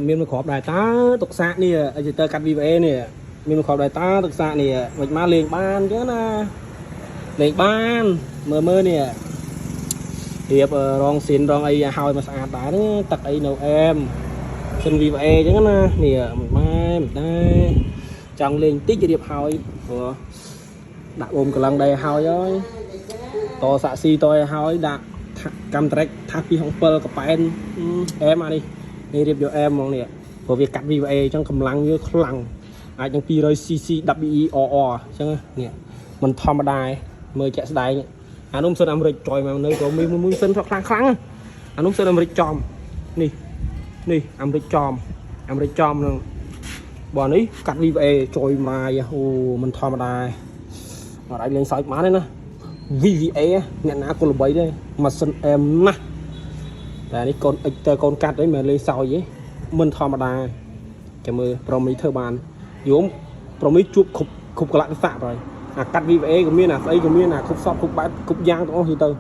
មានមួយគ្រាប់ដែរតើទុកសាកនេះអីទៅកាត់ VVA នេះមានមួយគ្រាប់ដែរតើទុកសាកនេះមិនមកលេងបានអញ្ចឹងណាលេងបានមើលមើលនេះរៀបរងស៊ីនរងអីឲ្យមកស្អាតដែរហ្នឹងទឹកអីនៅអែមសិន VVA អញ្ចឹងណានេះមិនម៉ែមិនដែរចង់លេងតិចរៀបហើយព្រោះដាក់អូមកលឹងដែរហើយហើយតសាក់ស៊ីតឲ្យហើយដាក់កម្មត្រេកថាស267កប៉ែនអែមអានេះនេះរៀបយកអែមហ្មងនេះព្រោះវាកាត់ VVA អញ្ចឹងកម្លាំងវាខ្លាំងអាចនឹង 200 cc WE RR អញ្ចឹងនេះមិនធម្មតាមើលជាក់ស្ដែងអានោះមិនសិនអាមេរិកចុយមកនៅក៏មានមួយសិនខ្លាំងខ្លាំងអានោះសិនអាមេរិកចំនេះនេះអាមេរិកចំអាមេរិកចំហ្នឹងបើនេះកាត់ VVA ចុយម៉ាយអូមិនធម្មតាអត់អាចលេងសើចបានទេណា VVA អ្នកណាក៏ល្បីដែរម៉ាស៊ីនអែមណាស់តែនេះកូនអិចទៅកូនកាត់អីមិនលេងសើចទេមិនធម្មតាចាំមើលប្រូមីធ្វើបានយមប្រូមីជួបគ្រប់គ្រប់កលៈទេសៈហើយអាកាត់ VVA ក៏មានអាស្អីក៏មានអាគ្រប់សពគ្រប់បែបគ្រប់យ៉ាងទាំងអស់យីទៅ។